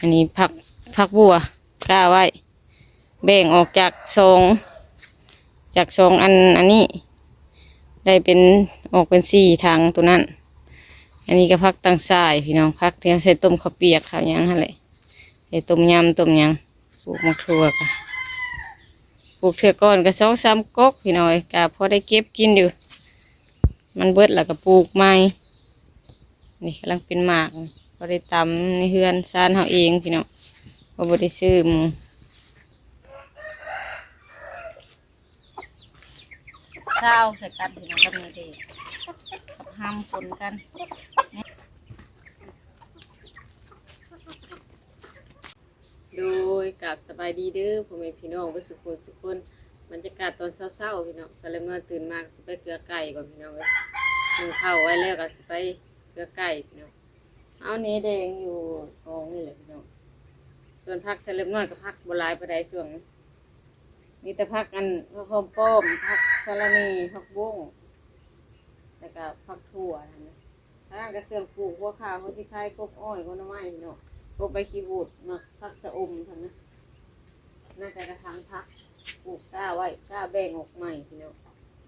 ອັນນີ້ຜັກ ຜັກບົວກ້າໄວ້ ແບ່ງອອກຈາກສອງ ຈາກສອງອັນ ອັນນີ້ ໄດ້ເປັນ ອອກເປັນສີ່ຖັງໂຕນັ້ນ. ອັນນີ້ກໍຜັກຕັງຊາຍພີ່ນ້ອງ ຜັກທີ່ເຮົາໃສ່ຕົ້ມເຂົ້າປຽກເຂົ້າຫຍັງຫັ້ນແຫຼະ ໃສ່ຕົ້ມຍຳຕົ້ມຫຍັງ. ປູກໝາກຖົ່ວກະ ປູກເທື່ອກ່ອນກໍສອງສາມກົກພີ່ນ້ອງເອີຍ ກໍພໍໄດ້ເກັບກິນຢູ່ ມັນເບິດແລ້ວກໍປູກໃໝ່. ນີ້ກຳລັງເປັນໝາກ ພໍໄດ້ຕຳໃນເຮືອນຊານເຮົາເອງພີ່ນ້ອງ ເຮົາບໍ່ໄດ້ຊື້ໝູ່. ຊາວໃສ່ກັນພີ່ນ້ອງ ກັບແມ່ເດ ກັບຫຳປົນກັນ. ໂດຍ ກາບສະບາຍດີເດີພໍ່ແມ່ພີ່ນ້ອງເບິດສຸຄົນສຸຄົນ. ບັນຍາກາດຕອນເຊົ້າໆ ພີ່ນ້ອງ ສາວເລັບນ້ອຍຕື່ນມາກໍຊິໄປເກືອໄກ່ກ່ອນພີ່ນ້ອງເອີຍ ໜຶ້ງເຂົ້າໄວ້ແລ້ວກໍຊິໄປເກືອໄກ່ພີ່ນ້ອງ. ເອົາແໜແດງຢູ່ກອງນີ້ແຫຼະພີ່ນ້ອງ. ສ່ວນຜັກສາວເລັບນ້ອຍກໍຜັກບໍ່ຫຼາຍປານໃດຊ່ວງນີ້ ມີແຕ່ຜັກອັນ ຜັກຫອມປ້ອມ ຜັກສະລະແໜ່ ຜັກບົ້ງ ແລ້ວກໍຜັກຖົ່ວຫັ້ນນະ. ທາງນັ້ນກໍເຄື່ອງປູກ ຫົວຂ່າ ຫົວສີໄຄ ກົກອ້ອຍ ກົກໜໍ່ໄມ້ເນາະ ກົກໃບຂີ້ຫູດ ໝາກຜັກຊະອົມຫັ້ນນະ. ນັ້ນກໍກະຖາງຜັກ ປູກກ້າໄວ້ ກ້າແບ່ງອອກໃໝ່ພີ່ນ້ອງ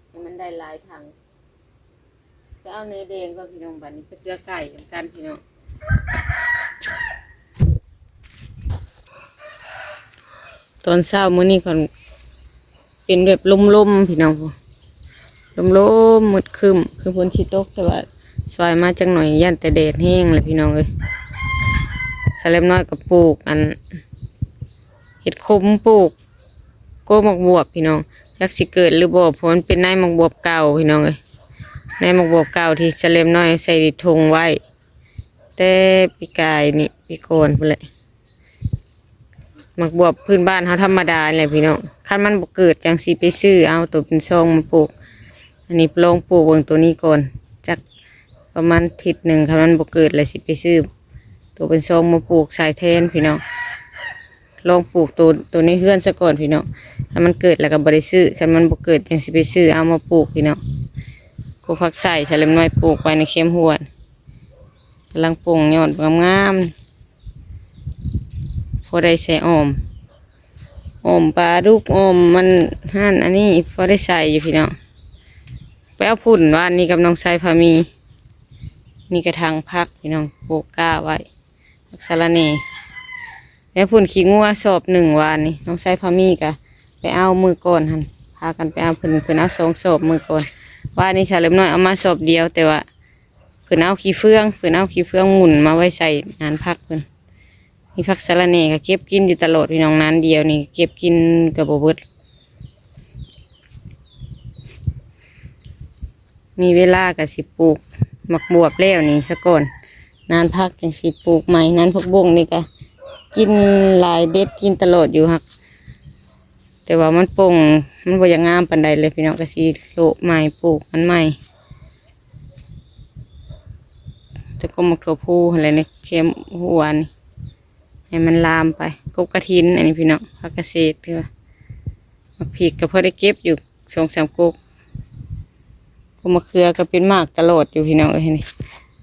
ໃຫ້ມັນໄດ້ຫຼາຍຖັງ. ໄປເອົາແໜແດງກ່ອນພີ່ນ້ອງ ບັດນີ້ໄປເກືອໄກ່ນຳກັນພີ່ນ້ອງ. ຕອນເຊົ້າມື້ນີ້ກໍເປັນແບບລົມໆ ພີ່ນ້ອງ ລົມໆ ມືດຄຶ້ມ ຄືຝົນຊິຕົກ ແຕ່ວ່າສວາຍມາຈັກໜ້ອຍ ຢ້ານແຕ່ແດດແຮງແຫຼະພີ່ນ້ອງເອີຍ. ສາວເລັບນ້ອຍກໍປູກອັນ ເຮັດຂົມ ປູກ ໂກໝາກບວບພີ່ນ້ອງ ຈັກຊິເກີດຫຼືບໍ່ ເພາະມັນເປັນໃນໝາກບວບເກົ່າພີ່ນ້ອງເອີຍ ໃນໝາກບວບເກົ່າທີ່ສາວເລັບນ້ອຍໃສ່ຖົງໄວ້ ແຕ່ປີກາຍນີ້ ປີກ່ອນພຸ້ນແຫຼະ. ໝາກບວບພື້ນບ້ານເຮົາທຳມະດານີ້ແຫຼະພີ່ນ້ອງ ຄັນມັນບໍ່ເກີດຈັ່ງຊິໄປຊື້ເອົາໂຕເປັນຊອງມາປູກ. ອັນນີ້ລອງປູກເບິ່ງໂຕນີ້ກ່ອນ ຈັກປະມານທິດໜຶ່ງ ຄັນມັນບໍ່ເກີດແລ້ວຊິໄປຊື້ໂຕເປັນຊອງມາປູກໃສ່ແທນພີ່ນ້ອງ. ລອງປູກໂຕ ໂຕໃນເຮືອນຊະກ່ອນພີ່ນ້ອງ ຖ້າມັນເກີດແລ້ວກໍບໍ່ໄດ້ຊື້ ຄັນມັນບໍ່ເກີດຈັ່ງຊິໄປຊື້ເອົາມາປູກພີ່ນ້ອງ. ກໍຜັກໄຊສາວເລັບນ້ອຍປູກໄວ້ໃນແຄມຮົ້ວ ກຳລັງປົ່ງຍອດງາມໆ ພໍໄດ້ໃສ່ອອມ ອອມປາດຸກ ອອມມັນຫັ້ນອັນນີ້ ພໍໄດ້ໃສ່ຢູ່ພີ່ນ້ອງ. ໄປເອົາຝຸ່ນວານນີ້ກັບນ້ອງຊາຍພາມີ. ນີ້ກະຖາງຜັກພີ່ນ້ອງ ປູກກ້າໄວ້ ຜັກສະລະແໜ່. ແລ້ວຝຸ່ນຂີ້ງົວສອບໜຶ່ງວານນີ້ ນ້ອງຊາຍພາມີກະໄປເອົາມື້ກ່ອນຫັ້ນ ພາກັນໄປເອົາ ເພິ່ນ ເພິ່ນເອົາສອງສອບມື້ກ່ອນ. ວານນີ້ສາວເລັບນ້ອຍເອົາມາສອບດຽວ ແຕ່ວ່າ ເພິ່ນເອົາຂີ້ເຟືອງ ເພິ່ນເອົາຂີ້ເຟືອງໝຸ່ນມາໄວ້ໃສ່ນານຜັກເພິ່ນ. ມີຜັກສະລະແໜ່ກໍເກັບກິນຢູ່ຕະຫຼອດພີ່ນ້ອງ ນານດຽວນີ້ເກັບກິນກໍບໍ່ເບິດ. ມີເວລາກໍຊິປູກໝາກບວບແລ້ວນີ້ຊະກ່ອນ ນານຜັກຈັ່ງຊິປູກໃໝ່. ນານຜັກບົ້ງນີ້ກໍກິນຫຼາຍ ເດັດກິນຕະຫຼອດຢູ່ ຫາກ ແຕ່ວ່າມັນປົ່ງ ມັນບໍ່ຢາກງາມປານໃດເລີຍພີ່ນ້ອງ ກໍຊິໂລະໃໝ່ ປູກມັນໃໝ່. ແຕ່ກໍໝາກຖົ່ວພູຫັ້ນແຫຼະ ໃນແຄມຮົ້ວນີ້ ໃຫ້ມັນລາມໄປ. ກົກກະຖິນອັນນີ້ພີ່ນ້ອງ ຜັກກະເສດ ຄືວ່າໝາກພິກກໍພໍໄດ້ເກັບຢູ່ສອງສາມກົກ. ກົກມະເຂືອກໍເປັນໝາກຕະຫຼອດຢູ່ພີ່ນ້ອງເອີຍ. ນີ້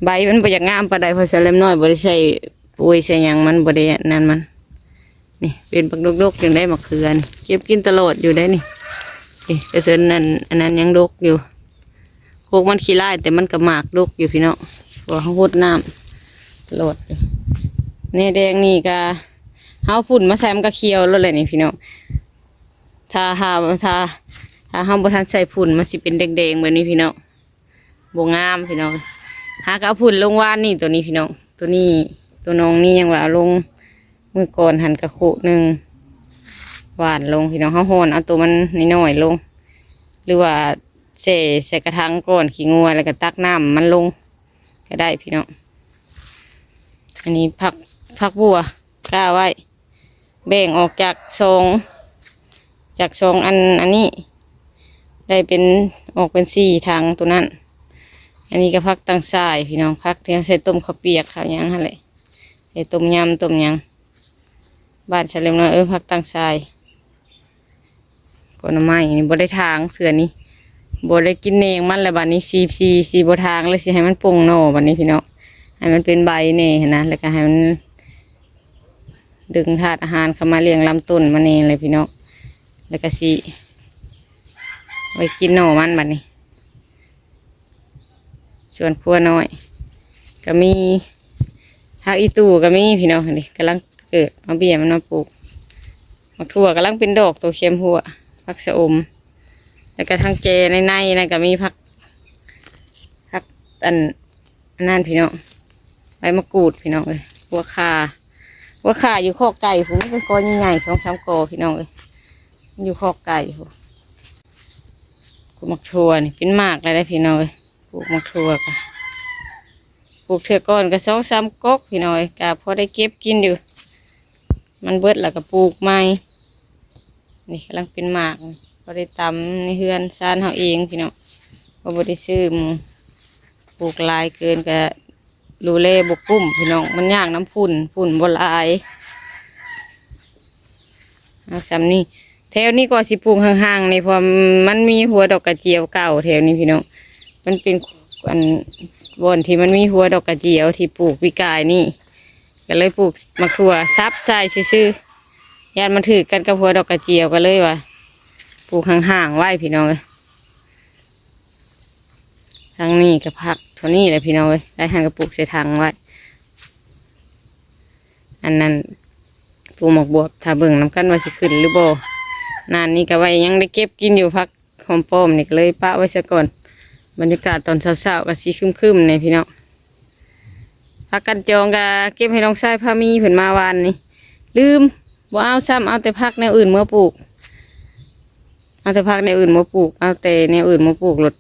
ໃບມັນບໍ່ຢາກງາມປານໃດ ເພາະສາວເລັບນ້ອຍບໍ່ໄດ້ໃສ່ ໂອ້ຍ ໃສ່ຫຍັງ ມັນບໍ່ໄດ້ອັນນັ້ນມັນ. ນີ້ເປັນບັກດົກໆ ຈັ່ງໄດ້ໝາກເຂືອນີ້ ເກັບກິນຕະຫຼອດຢູ່ໄດ໋ນີ້. ນີ້ກະເຊີນນັ້ນ ອັນນັ້ນຍັງດົກຢູ່. ໂຄກມັນຂີ້ລ້າຍ ແຕ່ມັນກະໝາກດົກຢູ່ພີ່ນ້ອງ ເພາະວ່າເຮົາຫົດນ້ຳຕະຫຼອດຢູ່. ແໜແດງນີ້ກະ ເຮົາຝຸ່ນມາໃສ່ ມັນກະຂຽວໂລດແຫຼະນີ້ພີ່ນ້ອງ. ຖ້າ ຖ້າ ຖ້າ ຖ້າເຮົາບໍ່ທັນໃສ່ຝຸ່ນ ມັນຊິເປັນແດງໆ ແບບນີ້ພີ່ນ້ອງ. ບໍ່ງາມພີ່ນ້ອງ. ຫາກໍເອົາຝຸ່ນລົງວານນີ້ ໂຕນີ້ພີ່ນ້ອງ ໂຕນີ້ ໂຕນ້ອງນີ້ຍັງວ່າເອົາລົງມື້ກ່ອນຫັ້ນກະຄຸໜຶ່ງ ຫວ່ານລົງພີ່ນ້ອງ. ເຮົາຮ່ອນເອົາໂຕມັນນ້ອຍໆລົງ ຫຼືວ່າແຊ່ໃສ່ກະຖັງກ້ອນຂີ້ງົວ ແລ້ວກະຕັກນ້ຳມັນລົງກະໄດ້ພີ່ນ້ອງ. ອັນນີ້ຜັກ ຜັກບົວກ້າໄວ້ ແບ່ງອອກຈາກສອງ ຈາກສອງອັນ ອັນນີ້ ໄດ້ເປັນ ອອກເປັນສີ່ຖັງໂຕນັ້ນ. ອັນນີ້ກໍຜັກຕັງຊາຍພີ່ນ້ອງ ຜັກທີ່ເຮົາໃສ່ຕົ້ມເຂົ້າປຽກເຂົ້າຫຍັງຫັ້ນແຫຼະ ໃສ່ຕົ້ມຍຳຕົ້ມຫຍັງ. ບ້ານສາວເລັບນ້ອຍເອີ້ນຜັກຕັງຊາຍ. ກໍໜໍ່ໄມ້ນີ້ບໍ່ໄດ້ຖາງເທື່ອນີ້ ບໍ່ໄດ້ກິນແໜງມັນແລ້ວ ບາດນີ້ຊິ ຊິ ຊິບໍ່ຖາງແລ້ວ ຊິໃຫ້ມັນປົ່ງໜໍ່ບາດນີ້ພີ່ນ້ອງ ໃຫ້ມັນເປັນໃບແດ່ຫັ້ນນະ ແລ້ວກໍໃຫ້ມັນ ດຶງທາດອາຫານເຂົ້າມາລ້ຽງລຳຕົ້ນມາແດ່ແຫຼະພີ່ນ້ອງ. ແລ້ວກໍຊິໄວ້ກິນໜໍ່ມັນບັດນີ້. ສວນຄົວນ້ອຍກໍມີ ຜັກອີ່ຕູກໍມີພີ່ນ້ອງ. ນີ້ກຳລັງເກີດ ເອົາເບ້ຍມັນມາປູກ. ໝາກຖົ່ວກຳລັງເປັນດອກ ໂຕຂຽມຫົວ. ຜັກຊະອົມ ແລ້ວກໍທາງແຈໃນໆນັ້ນກໍມີຜັກ ຜັກອັນ ອັນນັ້ນພີ່ນ້ອງ ໃບມະກຣູດພີ່ນ້ອງເອີຍ. ຫົວຂ່າ ຫົວຂ່າຢູ່ຄອກໄກ່ພຸ້ນ ມີແຕ່ກໍໃຫຍ່ໆ ສອງສາມກໍພີ່ນ້ອງເອີຍ ຢູ່ຄອກໄກ່ພຸ້ນ. ໝາກຖົ່ວນີ້ເປັນໝາກແລ້ວເດ້ພີ່ນ້ອງເອີຍ. ປູກໝາກຖົ່ວກະ ປູກເທື່ອກ່ອນກໍສອງສາມກົກພີ່ນ້ອງເອີຍ ກໍພໍໄດ້ເກັບກິນຢູ່. ມັນເບິດແລ້ວກໍປູກໃໝ່. ນີ້ກຳລັງເປັນໝາກ ພໍໄດ້ຕຳໃນເຮືອນຊານເຮົາເອງພີ່ນ້ອງ ເຮົາບໍ່ໄດ້ຊື້ໝູ່. ປູກຫຼາຍເກີນກໍດູແລບໍ່ກຸ້ມພີ່ນ້ອງ ມັນຍາກນຳຝຸ່ນ ຝຸ່ນບໍ່ຫຼາຍ. ເອົາສ່ຳນີ້ ແຖວນີ້ກໍຊິປູກຫ່າງໆນີ້ ເພາະວ່າມັນມີຫົວດອກກະຈຽວເກົ່າແຖວນີ້ພີ່ນ້ອງ. ມັນເປັນອັນ ບ່ອນທີ່ມັນມີຫົວດອກກະຈຽວທີ່ປູກປີກາຍນີ້ ກໍເລີຍປູກໝາກຖົ່ວສັບໃສ່ຊື່ໆ ຢ້ານມັນຖືກກັນກັບຫົວດອກກະຈຽວ ກໍເລີຍວ່າປູກຫ່າງໆໄວ້ພີ່ນ້ອງເອີຍ. ທາງນີ້ກໍຜັກເທົ່ານີ້ແຫຼະພີ່ນ້ອງເອີຍ ໄດ້ຫັ້ນກໍປູກໃສ່ຖັງໄວ້. ອັນນັ້ນປູກໝາກບວບ ຖ້າເບິ່ງນຳກັນວ່າຊິຂຶ້ນຫຼືບໍ່. ນານນີ້ກໍໄວ້ຍັງໄດ້ເກັບກິນຢູ່ ຜັກຫອມປ້ອມນີ້ ກໍເລີຍປະໄວ້ຊະກ່ອນ. ບັນຍາກາດຕອນເຊົ້າໆກໍຊິຄຶ້ມໆແດ່ພີ່ນ້ອງ. ຜັກກັນຈອງກໍເກັບໃຫ້ນ້ອງຊາຍພາມີເພິ່ນມາວານນີ້ ລືມ ບໍ່ເອົາຊ້ຳ ເອົາແຕ່ຜັກແນວອື່ນເມືອປູກ ເອົາແຕ່ຜັກແນວອື່ນເມືອປູກ ເອົາແຕ່ແນວອື່ນເມືອປູກໂລດ.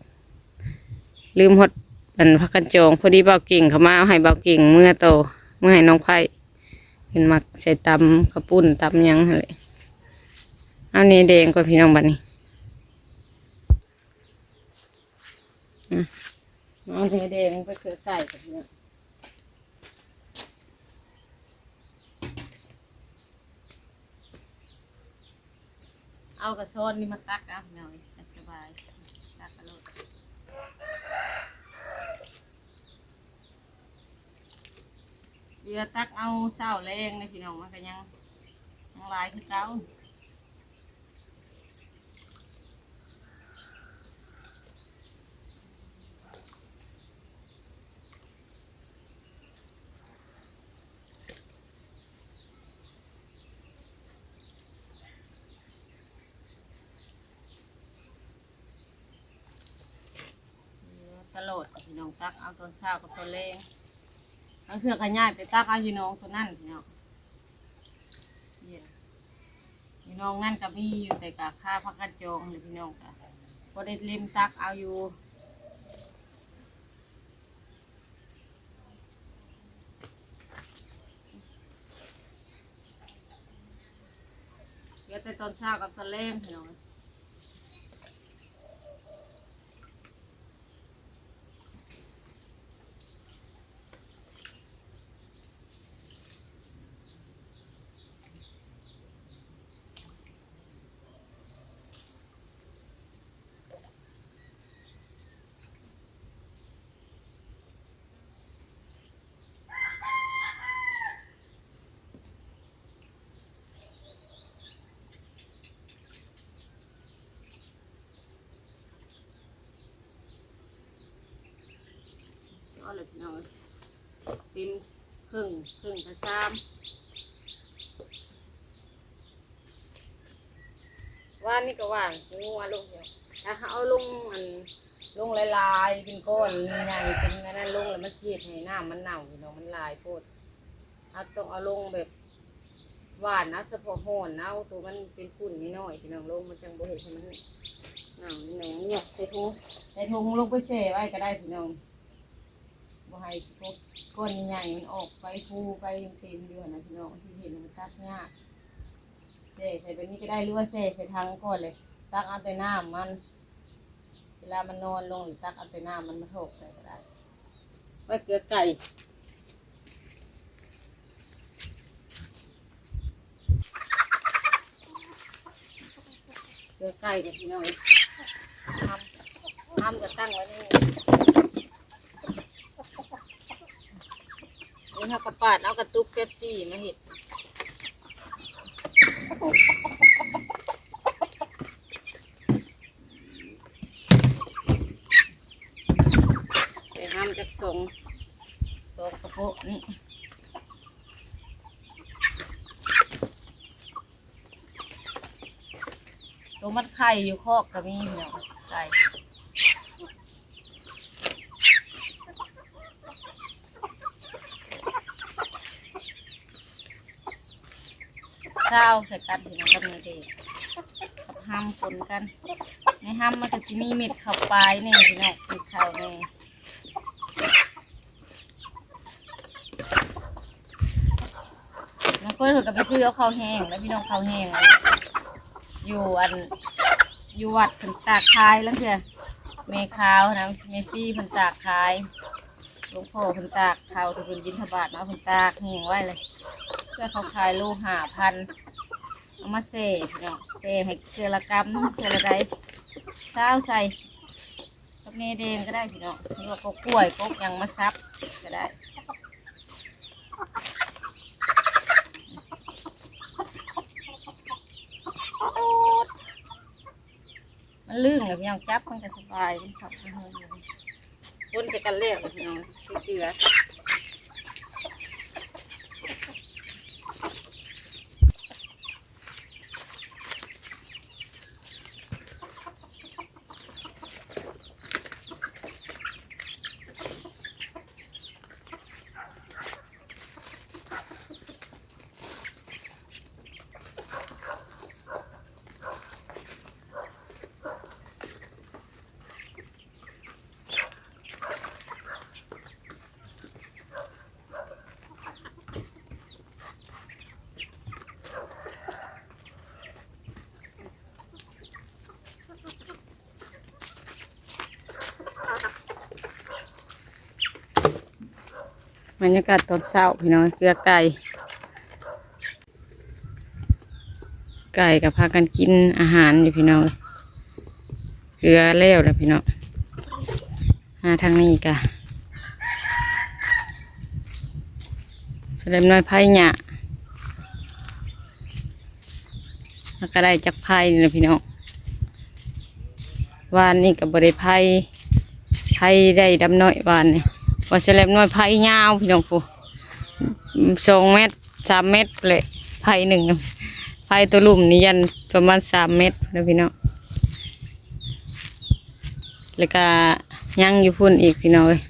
ລືມຮອດອັນຜັກກັນຈອງ ພໍດີບ່າວເກັ່ງເຂົາມາ ເອົາໃຫ້ບ່າວເກັ່ງເມືອຕໍ່ ເມືອໃຫ້ນ້ອງໄພ້ ເພິ່ນມັກໃສ່ຕຳເຂົ້າປຸ້ນຕຳຫຍັງຫັ້ນແຫຼະ. ເອົາແໜແດງກ່ອນພີ່ນ້ອງບັດນີ້ ອາ ເອົາແໜແດງໄປເຄືອໄກ່ກັນເນາະ. ເອົາກະຊອນນີ້ມາຕັກເອົາພີ່ນ້ອງ ຈັກສະບາຍ ຕັກເອົາໂລດ. ເຫຼືອຕັກເອົາເຊົ້າແລງເດ້ພີ່ນ້ອງ ມັນກະຍັງ ຍັງຫຼາຍຄືເກົ່າ. ຕະຫຼອດພີ່ນ້ອງ ຕັກເອົາຕອນເຊົ້າກັບຕອນແລງ ບາງເທື່ອກໍຍ້າຍໄປຕັກເອົາຢູ່ໜອງຕົວນັ້ນພີ່ນ້ອງ. ຢູ່ໜອງນັ້ນກໍມີຢູ່ ແຕ່ກໍຄາພັກກັນຈອງແຫຼະພີ່ນ້ອງ ກໍພໍໄດ້ເລັມຕັກເອົາຢູ່. ເຫຼືອແຕ່ຕອນເຊົ້າກັບຕອນແລງພີ່ນ້ອງ. ເອົາລະພີ່ນ້ອງ ເປັນເຄິ່ງ ເຄິ່ງກະຊາມ. ວານນີ້ກໍຫວ່າງຂີ້ງົວລົງຢູ່ ຖ້າເຮົາເອົາລົງ ອັນ ລົງຫຼາຍໆ ເປັນກ້ອນໃຫຍ່ ເປັນອັນນັ້ນລົງແລ້ວ ມັນຊິເຮັດໃຫ້ນ້ຳມັນເນົ່າພີ່ນ້ອງ ມັນຫຼາຍໂພດ. ເຮົາຕ້ອງເອົາລົງແບບ ຫວ່ານເອົາສະເພາະຮ່ອນເອົາ ໂຕມັນເປັນຝຸ່ນນ້ອຍໆ ພີ່ນ້ອງ ລົງ ມັນຈັ່ງບໍ່ເຮັດໃຫ້ມັນເນົ່າພີ່ນ້ອງ. ເນາະ ໃສ່ຖົງ ໃສ່ຖົງລົງໄປແຊ່ໄວ້ກໍໄດ້ພີ່ນ້ອງ ບໍ່ໃຫ້ພວກກ້ອນໃຫຍ່ໆ ມັນອອກໄປ ພູໄປເຕັມຢູ່ຫັ້ນນະພີ່ນ້ອງ ທີ່ເຫັນມັນຕັກຍາກ. ແຊ່ໃສ່ແບບນີ້ກໍໄດ້ ຫຼືວ່າແຊ່ໃສ່ຖັງກ່ອນເລີຍ ຕັກເອົາແຕ່ນ້ຳມັນ ເວລາມັນນອນລົງ ຕັກເອົາແຕ່ນ້ຳມັນມາຖອກໃສ່ກໍໄດ້. ໄວ້ເກືອໄກ່ ເກືອໄກ່ກັນພີ່ນ້ອງ ທຳ ທຳກໍຕັ້ງໄວ້ນີ້. ນີ້ເຮົາກໍປາດເອົາກະຕຸກເປັບຊີມາເຮັດ ໂຕມັນໄຂ່ຢູ່ຄອກກໍມີພີ່ນ້ອງ ໄຂ່ ຊາວໃສ່ກັນພີ່ນ້ອງ ກັບເມແດງ ກັບຮຳປົນກັນ. ໃນຮຳມັນກໍຊິມີເມັດເຂົ້າປາຍແດ່ພີ່ນ້ອງ ເມັດເຂົ້າແດ່ ນ້ອງເຟີຍເພິ່ນກໍໄປຊື້ເອົາເຂົ້າແຫ້ງແລ້ວພີ່ນ້ອງ ເຂົ້າແຫ້ງ ຢູ່ອັນ ຢູ່ວັດເພິ່ນຕາກຂາຍ ລາງເທື່ອແມ່ຂາວນະ ແມ່ຊີເພິ່ນຕາກຂາຍ ຫຼວງພໍ່ເພິ່ນຕາກ ເຖົ້າທີ່ເພິ່ນບິນທະບາດມາ ເພິ່ນຕາກແຫ້ງໄວ້ເລີຍ ເພື່ອເຂົາຂາຍໂລຫ້າພັນ ເອົາມາແຊ່ພີ່ນ້ອງ ແຊ່ໃຫ້ເທື່ອລະກຳ ເທື່ອລະໃດ ຊາວໃສ່ ກັບແໜແດງກໍໄດ້ພີ່ນ້ອງ ຫຼືວ່າກໍກ້ວຍ ກໍຫຍັງມາສັບກໍໄດ້. ມັນລື່ນແລ້ວພີ່ນ້ອງ ຈັບມັນກໍສະບາຍ ມັນເຂົ້າໄປເຮືອນ ຄົນໃສ່ກັນແລ້ວພີ່ນ້ອງ ໃສ່ເກືອ. ບັນຍາກາດຕອນເຊົ້າພີ່ນ້ອງ ເກືອໄກ່ ໄກ່ກໍພາກັນກິນອາຫານຢູ່ພີ່ນ້ອງ ເກືອແລ້ວແລ້ວພີ່ນ້ອງ. ມາທາງນີ້ກະສະເລັມນ້ອຍໄພຫຍ້າ ແລ້ວກໍໄດ້ຈັກໄພນີ້ແຫຼະພີ່ນ້ອງ. ວານນີ້ກໍບໍ່ໄດ້ໄພ ໄພໄດ້ດຳນ້ອຍວານນີ້ ວ່າສະເລັມນ້ອຍໄພຍາວພີ່ນ້ອງ ພຸ້ນ ສອງແມັດ ສາມແມັດພຸ້ນແຫຼະ ໄພໜຶ່ງນະ ໄພຕົວລຸ່ມນີ້ຢັນປະມານສາມແມັດພຸ້ນນະພີ່ນ້ອງ. ແລ້ວກະຍັງຢູ່ພຸ້ນອີກພີ່ນ້ອງເອີຍ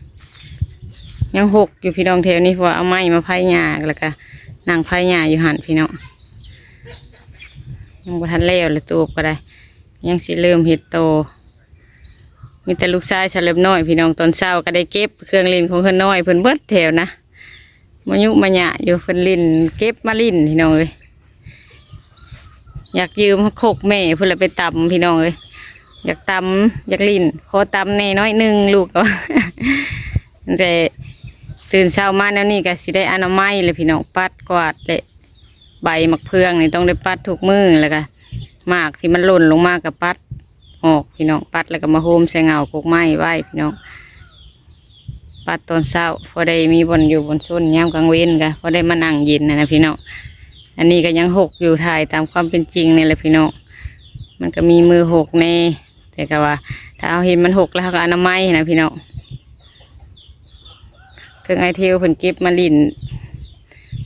ຍັງຫົກຢູ່ພີ່ນ້ອງແຖວນີ້ ເພາະວ່າເອົາໄມ້ມາໄພຫຍ້າ ແລ້ວກະນັ່ງໄພຫຍ້າຢູ່ຫັ້ນພີ່ນ້ອງ. ຍັງບໍ່ທັນແລ້ວ ແລ້ວຕູບກໍໄດ້ ຍັງຊິເລີ່ມເຮັດຕໍ່. ມີແຕ່ລູກຊາຍສະເລັບນ້ອຍພີ່ນ້ອງ ຕອນເຊົ້າກໍໄດ້ເກັບເຄື່ອງຫຼິ້ນຂອງເຮືອນນ້ອຍເພິ່ນເບິດແຖວນະ. ມາຍຸມາຍະຢູ່ ເພິ່ນຫຼິ້ນ ເກັບມາຫຼິ້ນພີ່ນ້ອງເອີຍ. ຢາກຢືມຄົກແມ່ພຸ້ນລະໄປຕຳພີ່ນ້ອງເອີຍ ຢາກຕຳ ຢາກຫຼິ້ນ ຂໍຕຳແດ່ໜ້ອຍໜຶ່ງ ລູກກໍວ່າ. ແຕ່ຕື່ນເຊົ້າມາແນວນີ້ກໍຊິໄດ້ອະນາໄມແຫຼະພີ່ນ້ອງ ປັດກວາດແຫຼະ ໃບໝາກເຟືອງນີ້ຕ້ອງໄດ້ປັດທຸກມື້ ແລ້ວກໍໝາກທີ່ມັນຫຼົ່ນລົງມາກໍປັດ ອອກພີ່ນ້ອງ ປັດແລ້ວກໍມາໂຮມໃສ່ເຫງົ້າກົກໄມ້ໄວ້ພີ່ນ້ອງ. ປັດຕອນເຊົ້າພໍໄດ້ມີບ່ອນຢູ່ບ່ອນຊົນ ຍາມກາງເວັນກໍພໍໄດ້ມານັ່ງເຢັນຫັ້ນນະພີ່ນ້ອງ. ອັນນີ້ກໍຍັງຫົກຢູ່ ຖ່າຍຕາມຄວາມເປັນຈິງນີ້ແຫຼະພີ່ນ້ອງ ມັນກໍມີມືຫົກແດ່ ແຕ່ກໍວ່າຖ້າເຮົາເຫັນມັນຫົກແລ້ວ ເຮົາກໍອະນາໄມຫັ້ນນະພີ່ນ້ອງ. ເຄື່ອງອ້າຍເທວເພິ່ນເກັບມາຫຼິ້ນ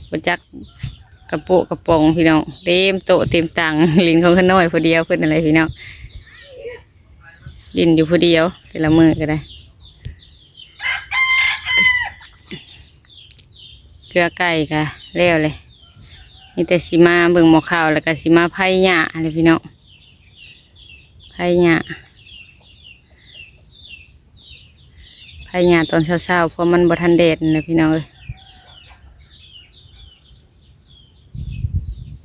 ບໍ່ຈັກກະໂປະກະປ໋ອງພີ່ນ້ອງ ເຕັມໂຕະເຕັມຕັ່ງ ຫຼິ້ນຂອງຂ້ານ້ອຍຜູ້ດຽວເພິ່ນນັ້ນແຫຼະພີ່ນ້ອງ ຫຼິ້ນຢູ່ຜູ້ດຽວແຕ່ລະມື້ກໍໄດ້. ເກືອໄກ່ກໍແລ້ວແຫຼະ ມີແຕ່ຊິມາເບິ່ງໝໍ່ເຂົ້າ ແລ້ວກໍຊິມາໄພຫຍ້າຫັ້ນແຫຼະພີ່ນ້ອງ. ໄພຫຍ້າ ໄພຫຍ້າຕອນເຊົ້າໆ ເພາະມັນບໍ່ທັນແດດນັ້ນແຫຼະພີ່ນ້ອງເອີຍ.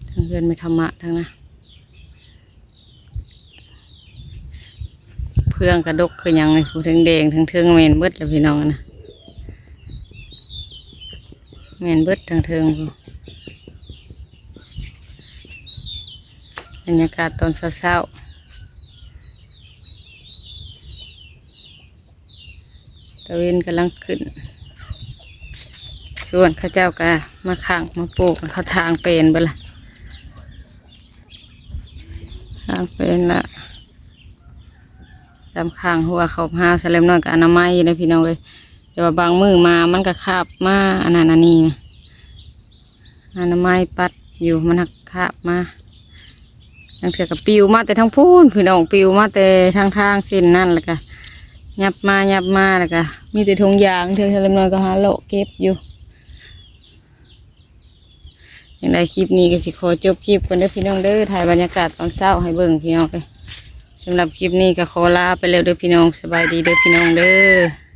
ທາງເຮືອນແມ່ທຳມະທາງນະ ເຟືອງກະດົກຄືຫຍັງນີ້ ຜູ້ເທິງແດງ ເທິງໆ ແມ່ນເບິດລະພີ່ນ້ອງນະ. ແມ່ນເບິດທາງເທິງພຸ້ນ. ບັນຍາກາດຕອນເຊົ້າໆ ຕາເວັນກຳລັງຂຶ້ນ. ສ່ວນເຂົາເຈົ້າກໍມາຂັງມາປູກ ເຂົາທາງເປັນເບິດລະ ທາງເປັນລະ. ຕາມຂ້າງຮົ້ວເຂົາຫາວສະແລັມນ້ອຍກໍອະນາໄມຢູ່ເດ້ພີ່ນ້ອງເອີຍ ແຕ່ວ່າບາງມື້ມາມັນກໍຄາບມາອັນນັ້ນອັນນີ້ນະ ອະນາໄມປັດຢູ່ ມັນຫັກຄາບມາ. ลางเทื่อก็ปิวมาแต่ทางพู้นพี่น้อง ปิวมาแต่ทางทางเส้นนั่น แล้วก็ยับมายับมา แล้วก็มีแต่ถุงยาง เทื่อเล็กน้อยก็หาเลาะเก็บอยู่ จั่งใดคลิปนี้ก็สิขอจบคลิปก่อนเด้อพี่น้องเด้อ ถ่ายบรรยากาศตอนเช้าให้เบิ่งพี่น้องเอ้ย สำหรับคลิปนี้ก็ขอลาไปแล้วเด้อพี่น้อง สบายดีเด้อพี่น้องเด้อ